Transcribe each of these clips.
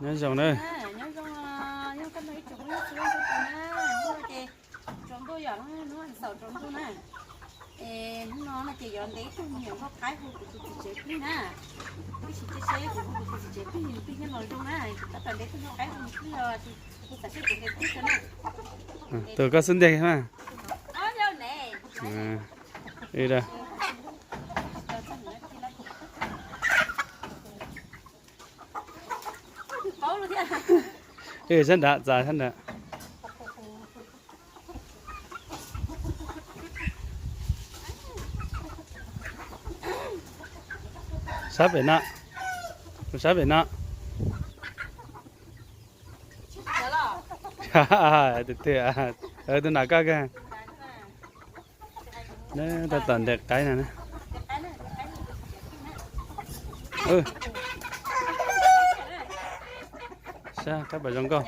Nyob zoo na. Nyob zoo, nyob zoo ib tsoom phooj ywg sawv daws na. Hnub no ces tsaus ntuj yom, hnub no xaus tsaus ntuj na. Es hnub no no ces yuav ntes ib tug me nyuam nkauj qaib hu kuv tus txiv tsev plig na. Tab sis seb seb kuv hu kuv tus txiv tsev plig nws plig thiab los zoo na. Kuv tab tom ntes tus nkauj qaib hu nws plig os, kuv xav seb kuv ntes plig xwb na. Tus koj xub ntiag na. Sab nrad, txav sab nrad. Sab pem no, sab pem no. Tus twg, tus nam koj kag. Tab tom ntes qaib no na. Sab kab pam zoo nkauj.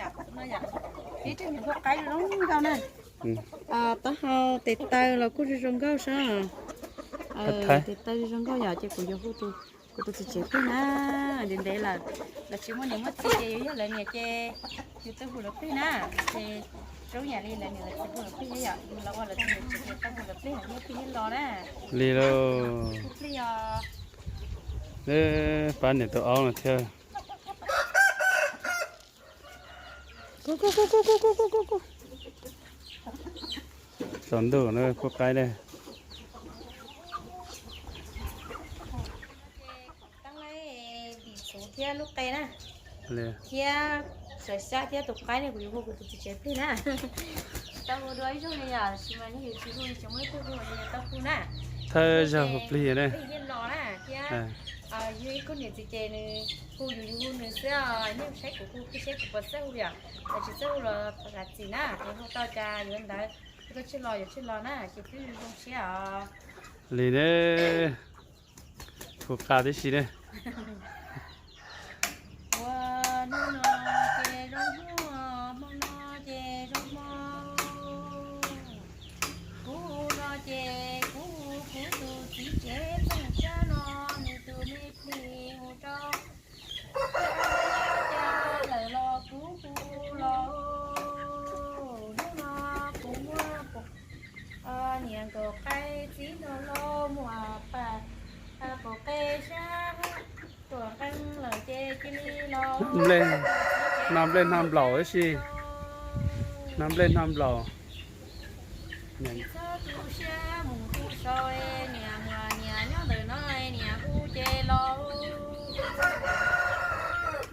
Taub hau tes taw los kuj zoo zoo nkauj sab. Tes taw zoo zoo nkauj yom, ces kuv yuav hu kuv tus txiv tsev plig na. Ntev ntev lawm, lawv tsis muaj niam muaj txiv ces yuav yog lawv niam ces yus tuaj hu lawv plig na. Ces zoo yam li lawv niam lawv txiv hu lawv plig thiab yom, yus los ua lawv tus niam tsev ces tuaj hu lawv plig, yus plig thiab los na. Li lauj. Hu plig os. Pab niam tus aub no thiab. Tsaus ntuj na, pub qaib na. Thiab lub qe na, thiab sawv xyab thiab tus qaib ne, kuv yuav hu kuv tus txiv tsev plig na. Tsis tau hu dua ib zaug li yom, tab sis mas yog yus tsis hu li tseem muaj ib tug hu li tau hu na. Thawj zaug hu plig na. Plig thiab los na, thiab yus ib khub niam txiv ces nws hu yus, yus hu nws xwb os. Nej saib kuv hu plig seb kuv puas txawj hu yom, yog tsis txawj hu los thov zam txim na, es hu tau cas yuav ntawd, hu tau tsij los yuav tsij los na, ces twb zoo siab os. Li ne, hu qab tib si ne. Ua hnub no ces zoo hnub, hmo no ces zoo hmo. Kuv hu no ces kuv hu kuv tus txiv tsev txooj xyab no, nws tus me plig mus rau Cas lawm los kuv hu los, hnub no kuv muab niam nkaum qaib txiv nraug hlau muam pas, nkaum qe sab tuam nqeeb lawm ces cia li los. Nplej, no nplej nag nplaum ib si, no nplej nag nplaum. Tsis txhob tu siab mus hu sau, niam muam niam nyob ntawm no, niam hu ces los.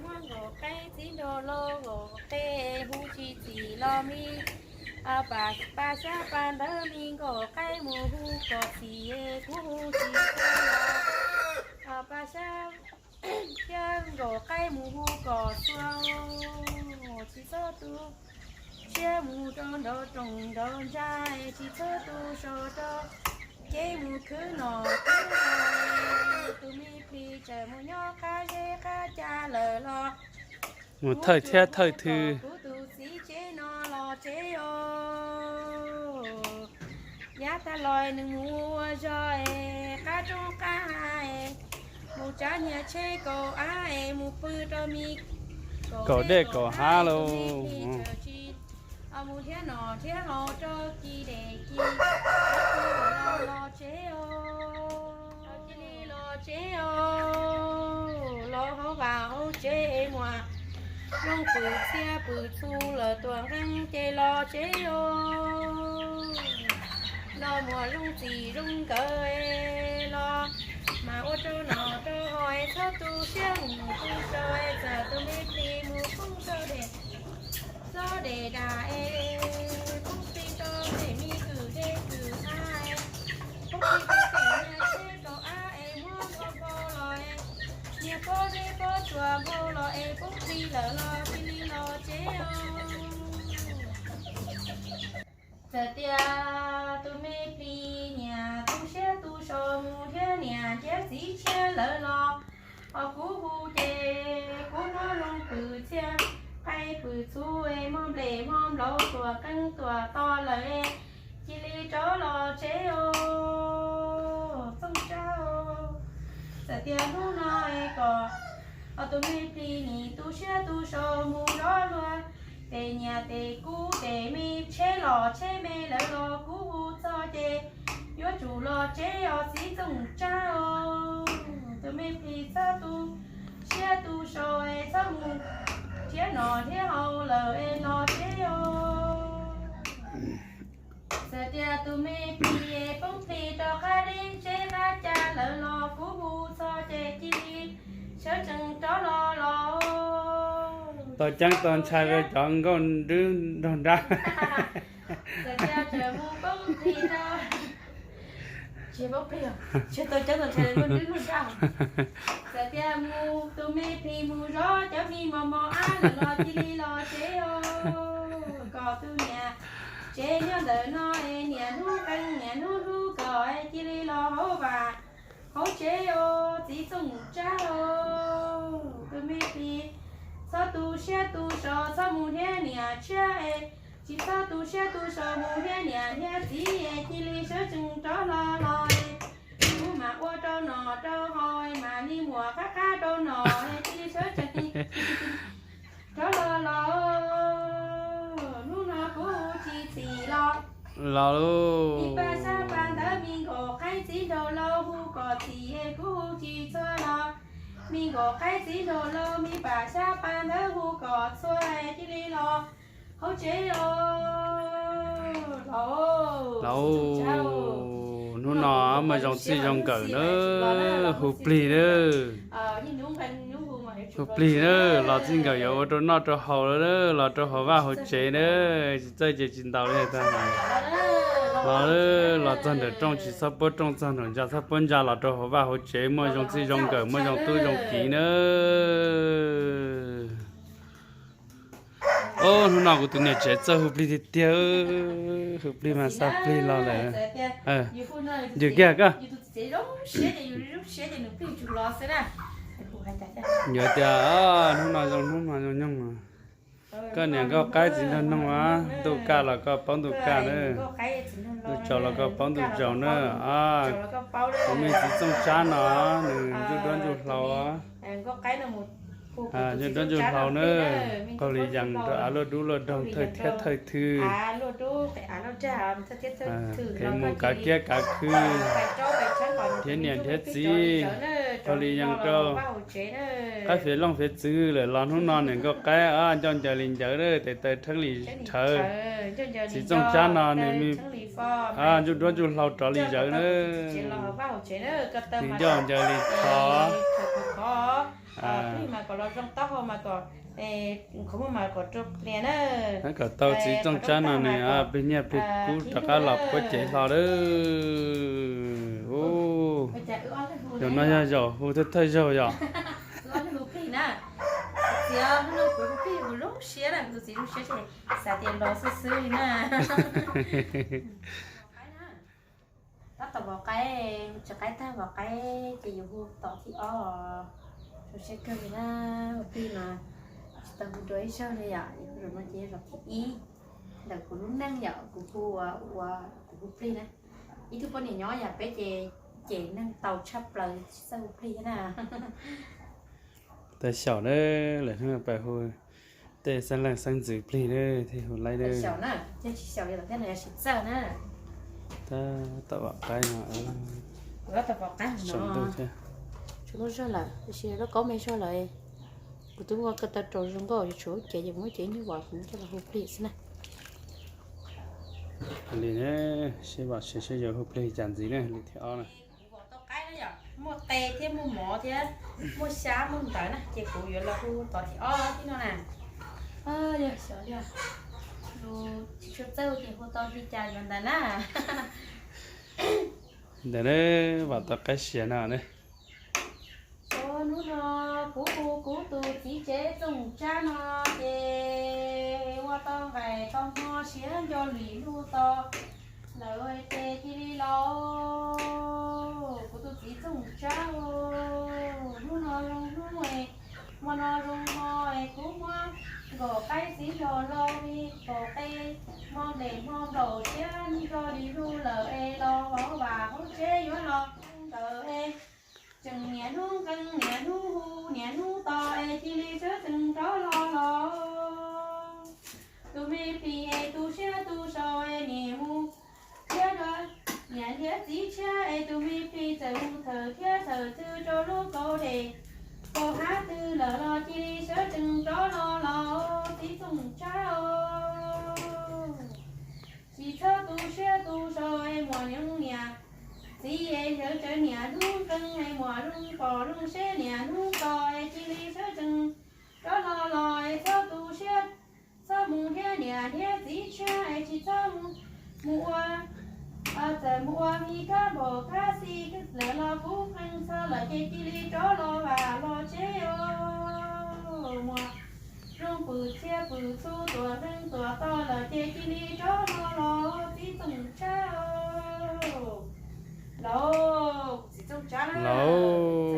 Muab nkaum qe txiv nraug hlau nkaum qe hu tsis txim los mi, pas, pas xyab pas ntawd mi nkaum qe mus hu kom txim, kuv hu tsis tau los. Pas xyab thiab nkaum qe mus hu kom txhua, tsis txhob tu siab mus rau nraum rooj nraum ntsa, tsis txhob tu so rau kev mus khwv nom khwv haus. Tus me plig tseem mus nyob qab zeb qab ca lawm los, mus thawj thiab thawj thw. Kuv tus txiv tsev no los tsev os. Yav tag los nws mus ua zog es qab roob qab hav es, mus tsav nyias tsheb kaum av es mus pw rau mi kaum dej kaum hav lauj. Mus thiab nom thiab haus rau ci dej ci, los tsev os. Cia li los tsev os. Los hauv vaj hauv tsev muaj rooj pwm txhia pwm txhu lawm tuam nqeeb ces los tsev os. Los muaj rooj txim rooj nkawm los mas ua rau nom rau haus, txhob tu siab mus tu sau, txawm tus me plig mus poob rau dej, txhob dej dam es poob plig rau dej me kwm dej kwm av, poob plig rau dej nyias tsheb kaum av es muab npau npau los es Pob zeb pob tsuas npau los es poob plig lawm los cia li los tsev os. Txawm tias tus me plis niam tu siab tu so mus thiab niam thiab txiv tshiab lawm los, ho kuv hu ces kuv muab loo pwm txhia, qaib pwm txhuv, muab nplej muab nplaum tuam qeeb tuam to lawm, cia li rov los tsev os, txooj tsab os. Txawm tias hnub no es kom ho tus me plis nim tu siab tu so mus zov luag tes niam tes kub tes me tsheb los tsheb me lawm los kuv hu txog ces yuav tsum los tsev os txiv txooj tsab os. Tus me plis txhob tu siab tu so es txhob mus thiab nom thiab haus lawm es los tsev os. Txawm tias tus me plis poob plig rau qab deb tsheb qab ca lawm los kuv hu txog ces cia li sawv tsees rov los los. Tau ceeb tau ntshai rau cov nkauj nrwb nraug nrab. Txawm tias tseem mus poob plig rau, tsis poob plig, tsis tau ceeb tau ntshai nkauj nrwb nraug nrab. Txawm tias mus tus me plis mus zov cov me mos mos ab lawm los cia li los tsev os. Kom tus niam tsev nyob ntawm no es niam hnub qee niam hnub hlub kom es cia li los hauv vaj hauv tsev os txiv txooj tsab os. Tus me plis txhob tu siab tu so txhob mus thiab niam tshiab es, tsis txhob tu siab tu so mus thiab niam thiab txiv es cia li sawv tsees rov los los es, kuv mam ua rau nom rau haus es mam li muam qab qab rau nom es cia li sawv tsees rov los los. Hnub no kuv hu tsis txim los los, me paj sab pas ntawd me nkaum qaib txiv nraug laus hu kom txim es kuv hu tsis txhua los, me nkaum qaib txiv nraug laus me paj sab pas ntawd hu kom txhua es cia li los hauv tsev os. Los, hnub no muaj zoo txij zoo nkawm na, hu plig na. Hu plig na, los txij nkawm yuav ua rau noj rau haus lawm, los rau hauv vaj hauv tsev na, tsis txawj ces tsis ntaus li. Los, los txog nram rooj tsis txhob puab rooj, txog nram ntsa txhob puab ntsa, los rau hauv vaj hauv tsev muaj zoo txij zoo nkawm, muaj zoo tub zoo kiv na. Os, hnub no kuv tus niam tsev txawj hu plig tiag tiag, hu plig mas xa plig los lawm. Yus kiag koj, yus tias, hnub no zoo hnub no zoo nyoog. Koj niam nkauj qaib txiv nraug noog, ntuj kaj los koj paub ntuj kaj na, ntuj tsaus los koj paub ntuj tsaus na. Kuv me txiv txooj tsab no nws ntsuj duab ntsuj hlauv, ntsuj duab ntsuj hlauv na, qaug li yees rau av luaj dub luaj doog thawj thiab thawj thwj, kev mus kav kiab kav khw thiab niam thiab txiv, qaug li yees rau qaib fiav looj fiav txwv lawm los hnub no niam nkauj qaib ncauj ncaws li ncawv, tes taw rheeb li rhawv. Txiv txooj tsab no nws ntsuj duab ntsuj hlauv rov li zawv na, nws ncauj ncaws li rhov. Kom tau txiv txooj tsab no nws plig nyiaj plig kub rov qab los puab cev hlo lawm. Zaum no yog zaum hu thawj thawj zaug yom. Tab tom pom qaib, tsis qaib tag pom qaib ces yus hu tom thib ob. Zoo siab kawg li na, hu plig mas tsis tau hu dua ib zaug li yom, zaum no ces zaum thib ib ntawm kuv lub neej yom, kuv hu ua, kuv hu plig na. Ib tug poj niam nyob yam peb ces cem neeg tau tshaj plaws tsis txawj hu plig thiab na. Tau xyaum na, lawm hnub no pab hu tej xeeb leej xeeb ntxwv plig na, thiaj hu laib na. Tab tom pom qaib no, tsaus ntuj thiab. Tsuas lub zog lawm, tiam sis lub kaub me zog lawm. Kuv twb muab ko taw rau zoo nkauj, yuav tsum lub cev ces muab cev ib nyuag vam kuv coj los hu plig xwb na. Li ne, seb vam seb seb yuav hu plig li cas ntxiv ne, li thib ob na. Kuv vom tau qaib na yom, muaj qe thiab muaj mov thiab muaj xyab muaj ntawv na, ces kuv yuav los hu tod thib ob thiab no na. Yog xyov yog lus tsis tshua txawj ces hu tau li cas yuav ntawd na. Ntawd ne, vam tau qaib siav no ne. Hnub no Kuv hu kuv tus txiv tsev Txooj Tsab no ces ua tau nqaim tau hmo siav nco lim lug tos lawm ces cia li los. Kuv tus txiv Txooj Tsab, hnub no zoo hnub, hmo no zoo hmo, kuv muab nkaum qaib txiv nrog lauj li kaum qe, hmo nplej hmo nplaum siav nco lim lug lawm es los hauv vam hauv tsev yuav los ntawm es tseem niam hnub nqee niam hnub hu niam hnub tos es cia li sawv tsees rov los los. Tus me plig es tu siab tu sau es niam mus thiab, niam nrhiav txiv tshiab es tus me plig txawm mus thawm thiab thawm twg rau lub kaum dej kaum hav twg lawm los cia li sawv tsees rov los los txiv Txooj Tsab. Tsis txhob tu siab tu sau es muam niam txiv es sawv tsees niam hnub nqee es muam zoo pom zoo seb niam hnub tos es cia li sawv tsees rov los los es txhob tu siab, txhob mus nrhiav niam nrhiav txiv tshiab es tsis txhob mus ua, txawm mus ua me kab npaum kab xis lawm los kuv qee txog lawm ces cia li rov los vam los tsev os. Muam zoo pwm txia pwm txhu tuam nqee tuam to lawm ces cia li rov los los txiv Txooj Tsab. Lauj,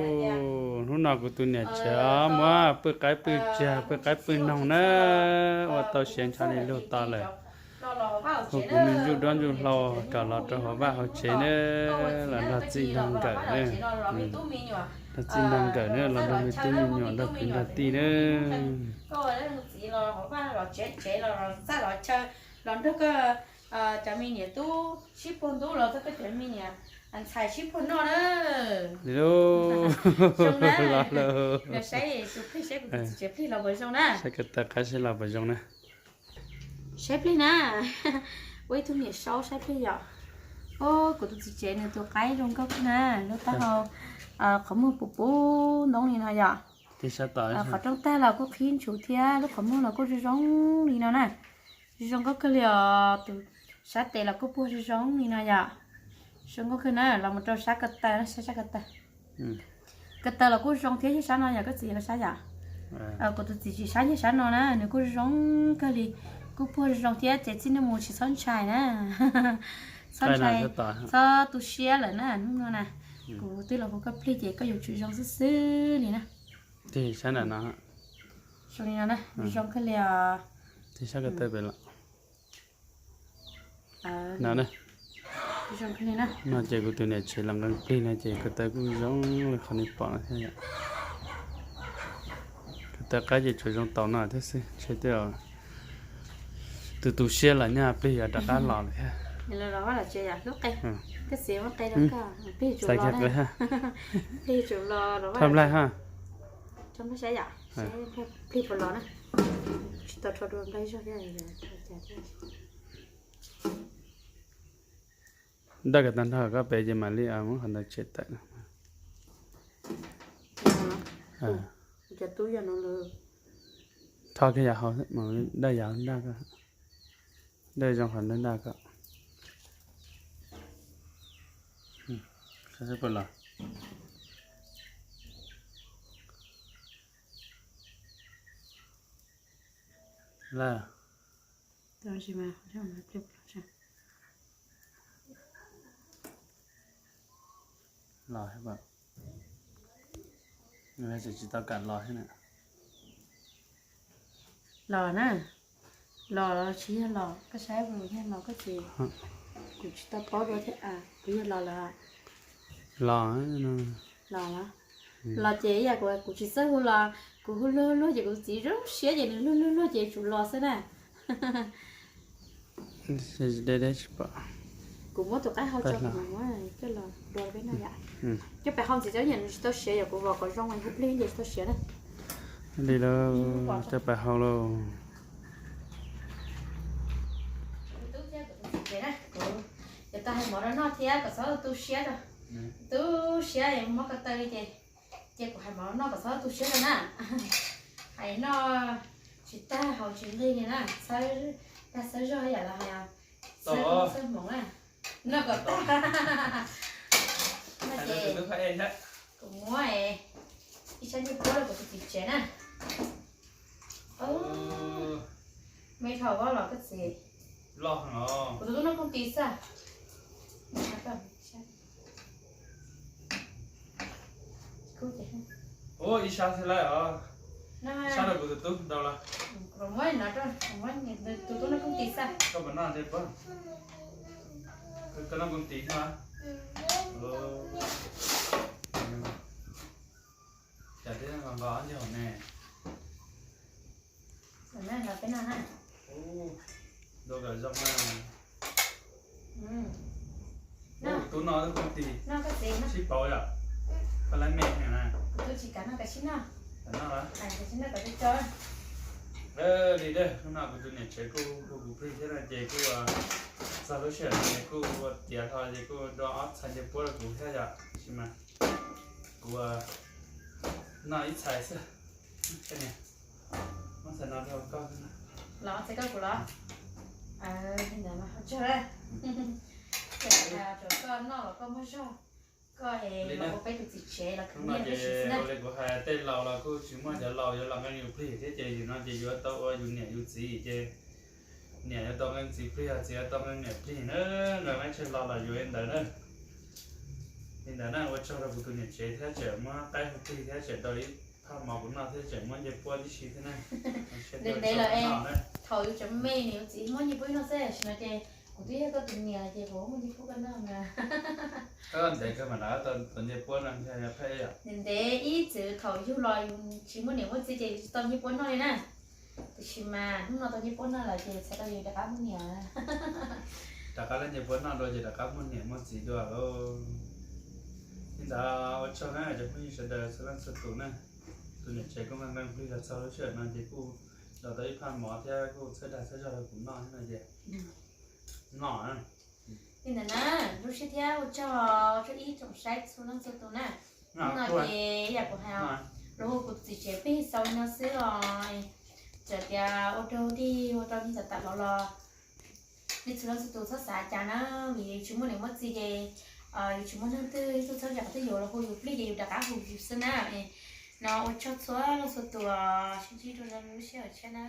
hnub no kuv tus niam tsev muab pwj qaib pwj tsiag pwj qaib pwj noog na, ua tau siav ncho li lug to lawm. Hu kuv me ntsuj duab ntsuj hlauv kom los rau hauv vaj hauv tsev na, los nrog txij nrog nkawm na, nrog txij nrog nkawm na, los nrog me tub me nyuam nrog kwv nrog tij na. Los nrog koj cov me niam tub sib puag ntub los txog koj cov me niam ntxhais sib puag noj na. Li lub, los lawm, saib tus plig saib kuv tus txiv tsev plig los puas zoo na. Saib ko taw qaib saib los puas zoo na. Saib plig na. Ua ib tug niam saub saib plig yom. Kuv tus txiv tsev nws tus qaib zoo nkauj kawg na, lub taub hau qhov muag puv puv ntoob li no yom. Qhov rooj tag los kuj qhib ntshuv thiab lub qhov muag los kuj zoo zoo li no na. Zoo nkauj kawg li os, tus sab tes los kuj puag zoo zoo li no yom. Zoo nkauj kawg na, los mus rau sab ko taw, saib sab ko taw. Ko taw los kuj zoo thiab, yog sab no yog koj txiv los sab yom. Kuv tus txiv tsis sab, yog sab no na, nws kuj zoo kawg li, kuj puag zoo thiab ces txij no mus tsis txhob ntshai na. Txhob ntshai, txhob tu siab lawm na, hnub no na. Kuv twb los hu koj plig ces koj yuav tsum zoo xwb xwb li na. Tig sab nram no. Zoo li no na, zoo kawg li os. Tig sab ko taw pem los. No na. Zoo kawg li na. No ces kuv tus niam tsev los nqee plig no ces ko taw kuj zoo li qhov nej pom no thiab yom. Ko taw qaib ces tsuas zoo tau no thiab xwb, ntshe twb tu tu siab los nyaj plig yuav rov qab los lawm thiab. Txais kiag qe ha. Rho nplaig ha. Plig puas los na. Tsis tau rho dua nplaig zog thiab. Daj kom tag nrho koj pem ces mam li muab qhov ntawd tshem tawm na. Tho kiag yam hauv, daj yam hauv daj koj. Daj zoo qhov ntawd daj koj. Saib puas los. Lawm. Los, tsis tau kam los thiab na. Los na. Los los tsis yog los, koj saib kuv yog los koj ces kuv tsis tau paub dua thiab, kuv yog los lawm. Los, los, los ces ib yam kuv, kuv tsis txawj hu los, kuv hu luag luag ces kuv txiv zoo siab ces nws luag luag luag ces tsum los xwb na. Deb deb tsis pom. Kuv muab tus qaib hau tso, kuv mam muab coj los dua peb noj yom. Coj pais hau ntxiv, cov niam nws tsis tau siav, yog kuv vos kom zoo hu plig ces tsis tau siav na. Li lauj, coj pais hau lauj. Kuv tub thiab kuv tus txiv tsev na, kuv yuav tau hais mov rau noj thiab kom txhob tu siab rau. Tu siab es mob ko taw li ces, ces kuv hais mov rau noj kom txhob tu siab rau na. Hais noj tsis tag haus tsis nqig li na, txhawb dag txhawb zog yam los hais txhawb hmoov na. Noj kom tag. No ces kuv muab ib sab ntsej puab rau kuv tus Tsev na. Me dhau los koj txiv. Loj heev os. Kuv tus tub noj kooj tis xwb. Ua ib sab thiab lawm os. Sab rau kuv tus tub ntau los. Muab no, muab tus tub noj kooj tis xwb. Koj puas noj nte puab? Koj noj kooj tis xwb. Cas twb nqos nqos ob ncig hauv ne. Ua zoo na. Kuv tub noj kooj tis sib pauv yom. Koj lab me heev na. Kuv tub tsis kam noj, kav tsij noj. Kav tsij noj, kav tsij noj. Li dawb hnub no kuv tus niam tsev kuj hu kuv plig thiab no ces kuj txog lub sij hawm no kuj ua tiav hlo ces kuj do ob txhais ncej puab rau kuv thiab yom, tab sis mas kuv noj ib txhais xwb. Muab txhais no rau koj. Los txhais koj kuv los. Li ntawd mas ua tsaug. Koj noj los koj muaj zog, koj es los ua peb tus txiv tsev los khwv nyiaj tib si xwb na. Li kuv hais tej laus los kuj tsis muaj cov laus yuav los nqee yus plig thiab ces yus no ces yuav tau ua yus niam yus txiv ces niam yuav tau nqee txiv plig, txiv yuav tau nqee niam plig na. Nqa lab tseg los los yuav li ntawd na. Li ntawd na, ua tsaug rau kuv tus niam tsev thiab tseem muab qaib hu plig thiab tseem rau ib phaj mov kuv noj thiab tseem muab ncej puab tib si thiab na. Ntev ntev lawm es thaum yus tseem me niam yus txiv muab ncej puab noj xwb, tam sim no ces kuv twb yog koj tus niam ces kuv muab ncej puab koj noj na. Ntev kawg mas na, tau ncej puab no yog phem yom. Ntev ntev ib txwm thaum yug los yus tsis muaj niam muaj txiv ces yus tsis tau ncej puab noj li na. Tiam sis mas hnub no tau ncej puab noj lawm ces txhais tau yus rov qab muaj niam. Rov qab lab ncej puab noj dua ces rov qab muaj niam muaj txiv dua lauj. Li ntawd ua tsaug na cov phooj ywg sawv daws txhua leej txhua tus na. Tus niam tsev kuj nqee nqee plig los txog lub sij hawm no ces kuj los tau ib phaj mov thiab kuj txhawb dag txhawb zog rau kuv noj thiab no ces noj. Li ntawd na, zoo siab thiab ua tsaug, ua tsaug ib tsoom saib txhua leej txhua tus na. Hnub no ces yam kuv hais, los hu kuv txiv tsev plig xaus li no xwb os. Txawm tias ua rau dig ua rau dig tam tam los los nej txhua leej txhua tus txhob xav cas na, vim yus tsis muaj niam muaj txiv ces yus tsis muaj neeg twg tuaj txhawb zam twg yuav los hu yus plig ces yus rov qab hu yus xwb na. No ua tsaug txhua leej txhua tus, sib ntsib rau lwm lub sij hawm tshiab na.